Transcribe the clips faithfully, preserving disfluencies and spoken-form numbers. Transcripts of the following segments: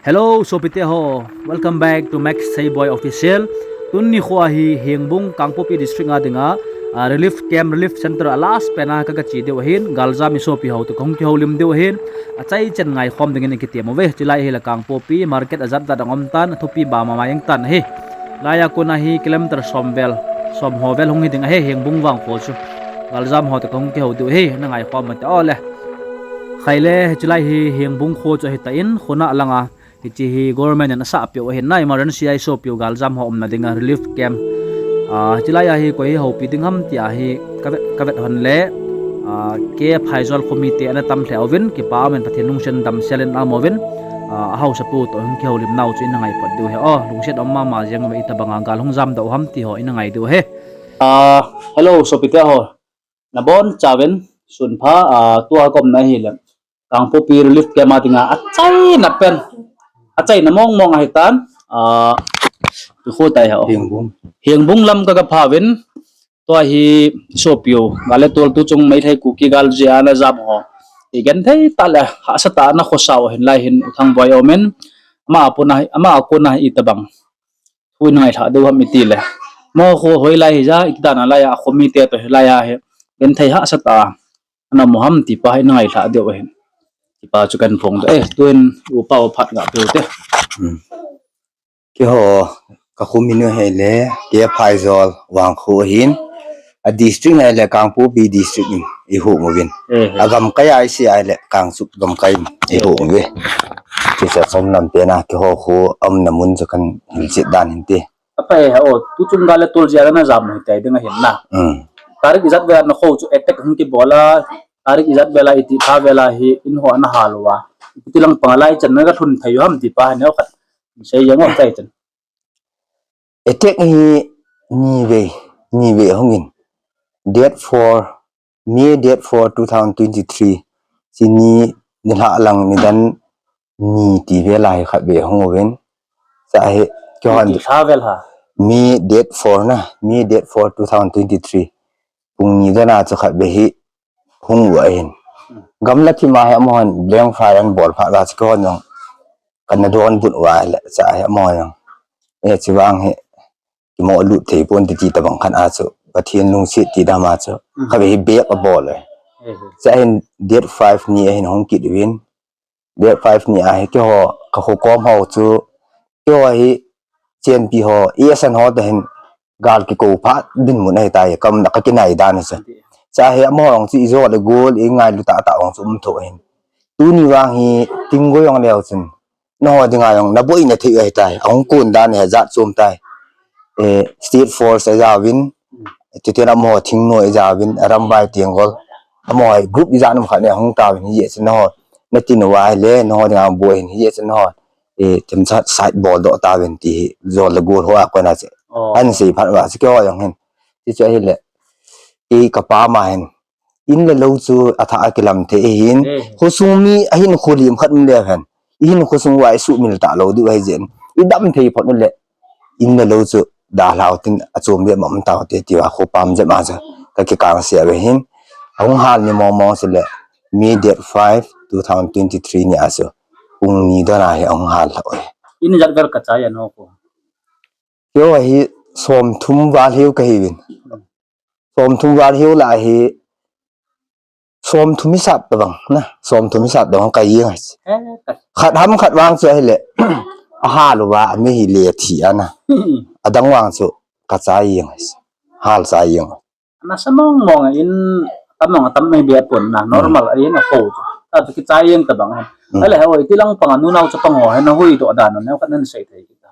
Hello, sopite ho. Welcome back to Max Seiboi Official. Tuni nikho hi Hengbung Kangpokpi District a dinga, ah, relief camp, relief center a last pen a kaga che diu ahin, galjam i sopi ho toh kahung kihoulim diu ahin, achai chen ngaikhom dingin ikitem uve. Chulai hi la Kangpokpi market ajat jat a um tan, athupi bama ma jeng tan ahi. Laiya kona hi kilometer som vel, som ho vel hung hi ding ahi, Hengbung vangkho chu. Galjam ho toh kahung kihou diu ahi, na ngaikhom ute ole. Khaile, chulai hi Hengbung kho chu ahi tan, khona langa hiche hi government in asah peh u ahin na, emergency a i sopi u galjam ho umna dinga relief camp. Ah, chulai a hi koi hi houpi ding ham tia hi kavet, kavet hon le, ah, K Phaijol khomi te ana tam lheh uvin, kipa umin Pathen lungset in damsel in aum uvin, ah, ahaosapu toh hung kihoulim nau chu ina ngai phot diu ahi. O, lungset um mama jeng uve, itobanga gal hung jamdoh u ham ti ho ina ngai diu ahi. Ah, hello, sopite ho. Nabonchauvin sunpha, ah, tua ka umna hi le Kangpokpi relief camp a dinga achaina pen, achaina mong mong ahi tan, ah, kikho tai ho. Hengbung. Hengbung lam kaga phauvin, tua hi sopi u gal le tol tu chung Meitei Kuki gal jeh a ana jam ho, igenthei tah le hahsa tah a ana khosa u ahin, lai hin U Thangboi aumin, ama a kona, ama a kona itobang thu ina ngailhah diu ham iti le. Amaho kho hoilai hija, iti dan a laiya khomi te toh hilaiya hi genthei hahsa tah a ana um u ham ti pa hi ina ngailhah diu ahin. Ti pa chu kahin phong diu. Eh, tun upa u phat ga peu te. Hmm. Keiho, ka khomin u hi le, K Phaijol vangkho ahin. A district hi le Kangpokpi district in i hung uvin. Eh, eh. A gamkai a i sei a hi le Kangchup gamkai in i hung uve. Chuche chom lam pen a keiho kho umna mun chu kahin hilchet dan hin te. Aphai ha o, tuchung gal le tol jeh a na jam u hitai ding ahin na. Hmm. Tarik ijat vel a na kho chu attack hung kibol a, tarik ijat vel a iti tha vel a hi in ho ana hal uva, iti lang panga lai chan na ga lhun thei u ham ti pa hi neo khat sei jeng u chai chan. Attack hi ni vei, ni vei hung in. Date four, May date four, two thousand twenty-three. Chuni nilhah lang nidan ni ti vel a hi khat vei hung uvin. Sa hi, keiho, iti tha vel ha? May date four na, May date four, two thousand twenty-three. Pung ni dan a chu khat vei hi hung u ahin. Hmm. Gamla thim a hi amahon blank fire ana bol phat uva chu keiho jong kana donbut uva le, sa hi amaho jong. Eh, chuvang hi kimoh lut thei pon ti, ti tobang khat a chu, Pathen lungset ti dan a chu. Hmm. Khat vei hi bek abol e. Eh, eh. Sa hin date five ni a hin hung kit uvin. Date five ni a hi keiho, ka kho kom ho chu, keiho hi, chenpi ho, A S N ho toh hin, gal kikou phat dinmun ahi tai, ka umna ka kinai dan chu. Sa hi amaho jong chu i jo le gol, i ngailu tah tah jong chu um tho ahin. Tuni vang hi, Tinggoi jong leu chun, nangho dinga jong na boina thei u ahi tai, ahung kon dan hi ajat chom tai. Eh, State Force a jaovin, chuteng le amaho thingnoi a jaovin, Arambai Tenggol, amaho group ijat um khat ni ahung tauvin, hijeh chun nangho, na tin uva hi le, nangho dinga boi ahin, hijeh chun nangho, eh, themcha side bol doh tauvin ti hi, jol le gol ho a kona chu. Oh. Ahin sei phat uva, chu keiho jong hin. Ti chu ahi le, eh, ka pa ma hin, in le lou chu athah a kilam thei ahin. Eh. Khosung mi ahin kho lim khat um leu hen. I hin khosung uva i suhmil talou diu ahi jeh in. I dam thei phot u le. In le lou chu dalhau tin achom deh ma um tau te tia khopam jep ma chu. Ka kikang sia ve hin. Ahung hal ni mong mong chu le. May date five, two thousand twenty-three ni a chu. Pung ni dan a hi ahung hal lhau e. In jat vel ka chai a nao ko. Keiho hi som thum val hiu ka hiuvin. Som thum val hiu lai hi, som thum hisap tabang, na, som thum hisap tabang ka jeng ahi. Eh, ka- Khat ham khat vang chu ahi le, ahal uva, ami hi le thi ana. Hmm. Adang vang chu, ka chai jeng ahi. Hal chai jeng. Ana sa mong mong in, tam mong tam mai be pon na, hmm, normal ahi na ko chu. Ta tu kichai jeng tabang. Hmm. Ahile, hoi, ti lang panga nunao chapang ho, hena hui doh dan, neo khat nan sei thei kita.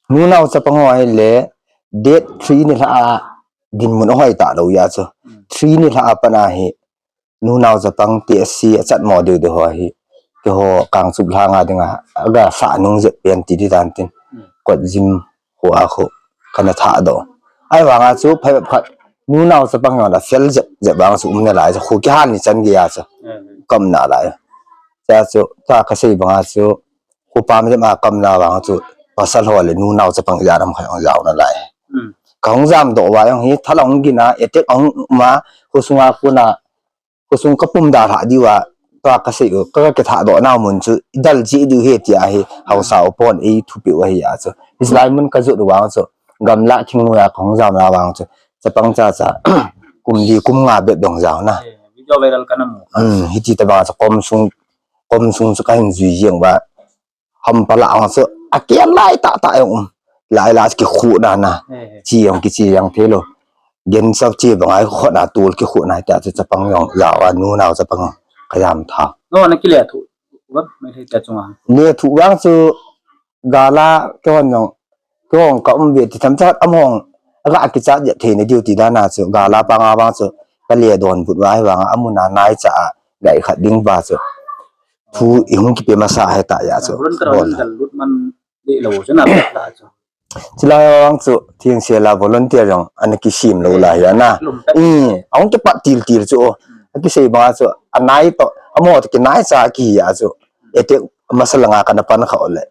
Nunao chapang ho ahile, date three nilhah a dinmun ahoi talou jeh chu. Hmm. Three nilhah a pat a hi, nunao chapang T S C achat mo deu deu ho hi. Keiho Kangchup lhanga dinga, aga sa nung jep pen ti di dan tin. Hmm. Kot jim ho a khu, kana tha do. Ahivanga chu, phai khat, nunao chapang jong la fel jep, jep vang chu um nalai chu, khu kihal ni chan gei a chu. Hmm. Ka um nalai. Cha chu, ta ka sei banga chu, Khopam jep a ka umna vang chu, pasal ho le nunao chapang ijat ham khat hung jao nalai. Hmm. Ka hung jam doh uva jong hi, thal ahung gin a, attack ahung um a, khosunga kona, khosung ka pum dalha diu a, tua kasei u, ka, kakitha doh nau mun chu, idal ji diu hi tia hi, hausa u pon ei thupi u ahi a chu. Hislai mun kajot u vang chu, gamla thingnoiya kahung jam na vang chu, chapang chacha, kum li kum nga bep dong jao na. Eh, video viral kana mu. Hmm, hiti tabang chu, kom sung, kom sung chu kahin jui jeng uva. Hampa lah ang chu, akian lai tah tah jong um. Lai lah chu kikhuh na na. Eh, eh. Chi jong kichi jeng thei lou. Gensa chi bang ai khut na tul kikhuh na tia chu chapang jong jao a nu nau chapang kajam tha. No, nakile thu. Uva, mai thei tia chunga. Ne thu vang chu gala kehon jong, kehon ka um ve ti tham chat among aga kichat jep thei na diu ti dan a chu gala panga vang chu kale don but vai vang amun a naicha a gai khat ding ba chu. Thu ihung kipe masa heta ya chu. Volunteer bol. Hon gal lut man de lou chu na la chu. Chilai vang chu thing se la volunteer jong ana kisim lou la ya na. Lum ta. I, ahung kipat til til chu. Akisei banga chu anai to, amo to kinai cha ki ya chu. Ete masa langa kana pan kha ole.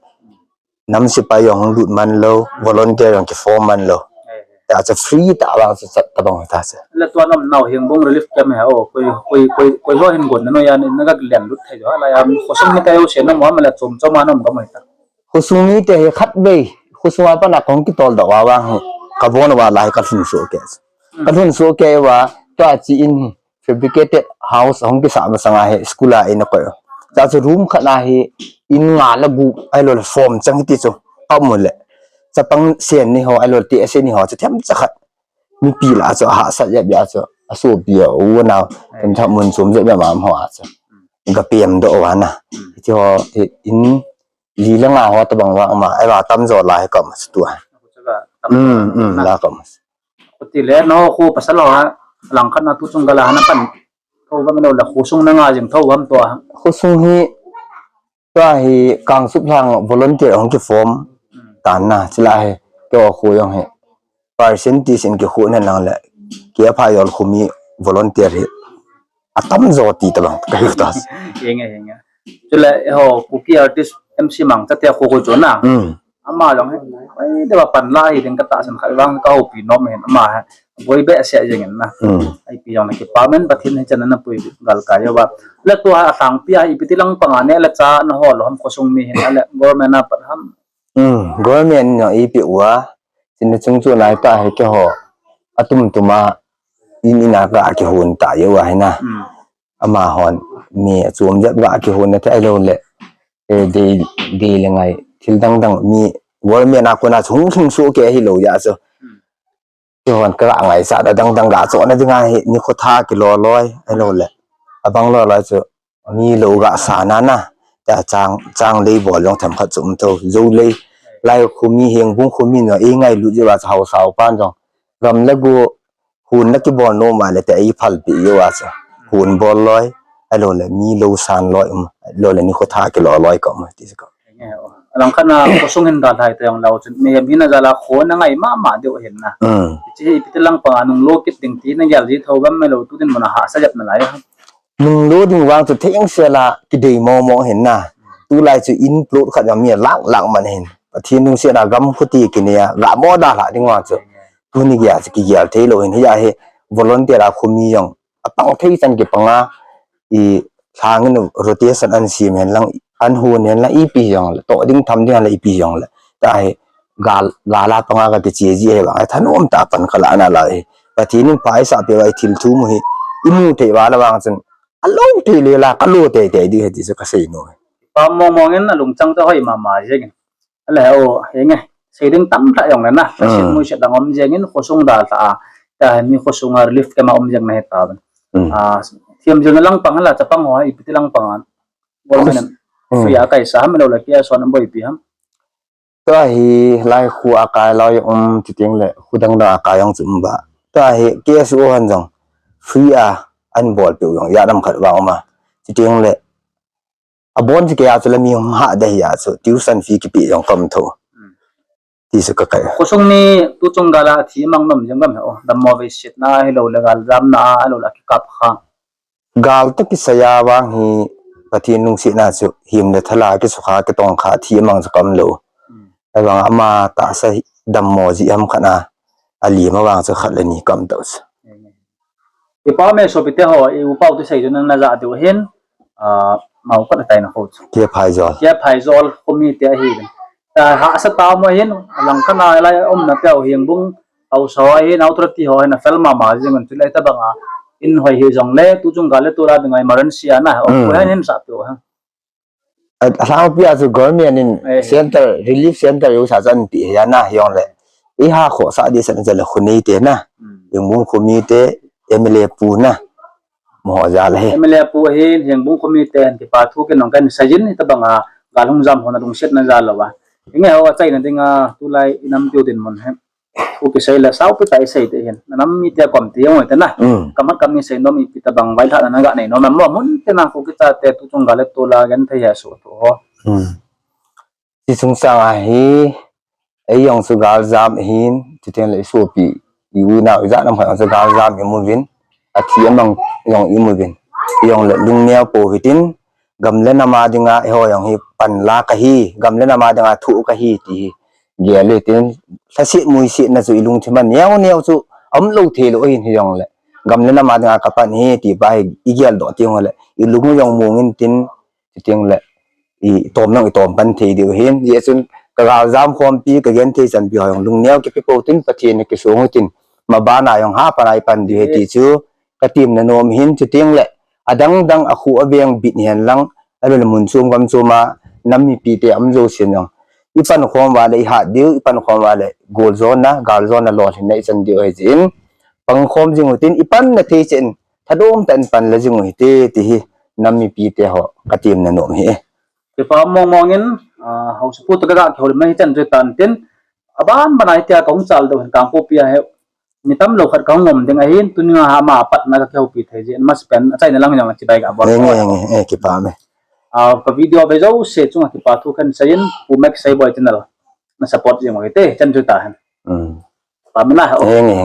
Nam sipai jong hung lut man lou, volunteer jong kiform man lou. Eh, eh. Tia chu free tah vang chu chat tabang ta chu. Le tua nam nau Hengbung relief camp he o, koi, koi, koi, koi ho hin gon na no ya ni, na ga len lut thei jo, la ya, khosung mite ho se na mo, ma la chom chom a nam ga mai ta. Khosung mite hi khat vei, khosung a pat na kong kitol doh uva vang hi, kabon uva lai kalhun soh kei. Hmm. Kalhun soh kei uva, tua chi in hi, fabricated house hung kisa masanga hi school a in akoi. Cha chu room khat na hi in nga le gup ahilou le form chang hiti chu. Ka mu le. Chapang sen ni ho ahilou le te sen ni ho chu themcha khat. Mipi lah chu ahahsat jep jep chu. Asopi a u nau. Themcha mun chom jep jep ma ho a chu. Ga pem doh uva na. Hiti ho hi in li le nga ho tabang vang ma. Ahivang tamjo la hi ka ma chu tua. Hmm, hmm, la ka ma. Khuti le, no, khu pasal ho ha, langkhat na tu chung gala hana pan. Tho ba mino la khosung na nga jing tho bam tua. Khosung hi, tua hi kangsup lang volunteer hung kiform. Hmm. Tan na, chila hi, keo khu jong hi. Percentage in kikhu na lang le, kia pha jol khu mi volunteer hi. Atamjo ti tabang, ka hi ta. Henge, henge. Chule, ho, Kuki artist M C Mangcha te khu khu chu na. Hmm. Ama jong hi, ai, deba pan la hi ding ka tahsan kha vang ka hopi nom hin ama hi. Boi behseh jeng in na. Hmm. Ipi jong na kipa men Pathen hi chan na pui gal ka yo ba. Le tu ha thang pi a ipi ti lang panga ne le cha na ho lo ham khosung mi hin le government a pat ham. Hmm, government no ipi uva. Chin chung chu nai ta hi ke ho. Atum tuma in ina ka kihun ta yo a hi na. Hmm. Ama hon mi chom jep ga kihun na te ahilou le. Eh, dei, dei le ngai. Thil dang dang mi government a kona chung chung su ke ahilou ya chu. Hmm. Kihon ka ngai sa da dang dang ga chu na ding a hi ni kho tha kilo loi ahilou le. Abang lo loi chu mi lo ga sa na na. Ta chang, chang lei bol jong themkhat chu um tho. Zo lei lai khu mi Hengbung khu mi no i ngailut jeh uva chu hausa u pan jong. Gam le go hun na kibol nom a le te i phalpi jeh uva chu. Hun bol loi, ahilou le mi lo san loi um, ahilou le ni kho tha kilo loi ka um, ti chu ka. Nge o. Alang khat na khosung hin dalhai te jong lau chun, mi hem hin a jal a kho na ngai mama diu hin na. Hmm. Chi hi ipi ti lang panga nung lo kit ding ti na gel ji tho bam mai lo tu din mun a hahsa jep na lai. Nung lo ding vang chu theng sel a kidei mo mo hin na. Tulai chu in plot khat jong mi a lak lak man hin. Pathen lungset a gam khuti kine a, ga mo dalha ding vang chu. Tuni gel chu kigel thei lou hin, hia hi volunteer a khu mi jong. Apang thei chan kipang a, i lhang in rotation an sim hen lang, an hun hen lang, ipi jong le, to ding tham ding le, ipi jong le. Ta hi, gal, gala panga ka kiche ji hi vang, thanom ta pan ka la na la hi. Pathen in pha i sa pe vai thil thu mu hi, i mu thei va la vang chun, a lo thei le la, ka lo thei thei di hi ti chu ka sei nu. Pa mong mong in a lungchang ta hoi mama jeng. Ale o, henge, sei ding tam tah jong le na, ka sin mu se dang om jeng in, khosung dalha a, ta mi khosung a relief camp a om jeng na hi ta. Hmm. A, thiam jeng lang pang la, chapang ho, ipi ti lang pang an. Government in free a kaisa ham, lo la kia son am boipi ham. Tua hi, lai khu a kai lo jong um, ti ting le, khu dang dang a kai jong chu um ba. Tua hi, K S O han jong, free a, an bol pe jong, ya dam khat vang um a. Ti ting le, Abon chu kei a chu le mi hung hah deh hi a chu tuition fee kipe jong ka um tho. Hmm. Ti chu ka kai. Khosung mi tu chung gal a thi mang nom jeng gam he o. Dammo veisetna hilou le gal jamna a, hilou le kikap kha. Gal toh kisai a vang hi Pathen lungsetna chu him le thal a kisukha kitongkha thi mang chu ka um lou. Hmm. Ahivang ama tahsa hi dammo jeh ham khat a, alim a vang chu khat le ni ka um tau chu. Hmm. I pa me sopi te ho, i upa u te sei chu nang na ja diu hin, ah, Maokot a taina kho chu. Kia Phaijol. Kia Phaijol khomi te ahi. Ta hahsa tah mo hin, langkhat a lai umna teu Hengbung haosa ho hin, authority ho hin, afel mama jing un, chule tabang a, in hoi hi jong le, tuchung gal le tol a ding a emergency a na, um, ko hin hin sa tu ha. A, alhangpi a chu government in, eh, center, relief center jong sa chan ti hi a na, jong le. I ha kho sa di san le khu nei te na. Hmm. Hengbung khomi te, M L A pu na. Mo ho jal ahi. M L A pu ahin, Hengbung khomi te, kipa thu kinong kan sei jin, tabang a, gal hung jam ho na lungset na jal lou a. Inge ho achaina ding a, tulai i nam tiu dinmun hi. Thu kisei le, saupi tah i sei te hin. Na nam mite kom te jong te na. Mm. Kamat kam i sei nom ipi tabang vailhahna na ga nei nom mo mun te na khu kicha te tuchung gal le tol a genthei hi a so tho ho. Mm. Ti chung sang a hi, ei jong chu gal jam hin, chuteng le i sopi, i u i nao, i jat nam khat jong chu gal jam i mu uvin, athi amang jong i mu uvin. I jong le lungneo pou hitin, gam le nam a ding a, eiho jong hi panla kahi, gam le nam a ding a thoh kahi ti hi. Gel hitin, lhaset muiset na chu i lungthim a neo neo chu, aum lou thei lou hin hi jong le. Gam le nam a ding a ka pan hi ti pa hi, i geldoh ti jong le, i lung jong mong in tin, Chuteng le, i tom nang i tom pan thei diu hin. Hijeh chun, ka gal jam khompi, ka genthei chanpi ho jong lungneo kipe pou tin, Pathen a kisong u tin, maban a jong hapan a i pan diu hi ti chu, ka temna nom hin, chuteng le, adang dang a khu a veng bit hen lang, ahilou le mun chom gam chom a, nam mipi te um jousen jong. I pan khom uva le i hat diu, i pan khom uva le, gol jona, gal jona lolhinna i chan diu ahi jeh in, pang khom jing u tin, i pan na thei chen, Thadom tah in pan la jing u hite, ti hi nam mipi te ho ka temna nom hi. Kipa mong mong in, ah, haosapu toh ka ga kihoulim na hi chan chu tan tin, aban ban a hitia ka hung chal deu hin Kangpokpi a hi, mi tam lou khat ka hung um ding ahin, tuni a ama patna ka kihoupi thei jeh in, masapen a chaina lang jong chibai ka bol. Nge, nge, nge, eh, kipa me. Ah, ka video ve jouse chunga kipa thu kan sei in, Pu Max Seiboi channel na support jing u hite, chan chu ta hen. Hmm. Kipa me na ho. Nge, nge.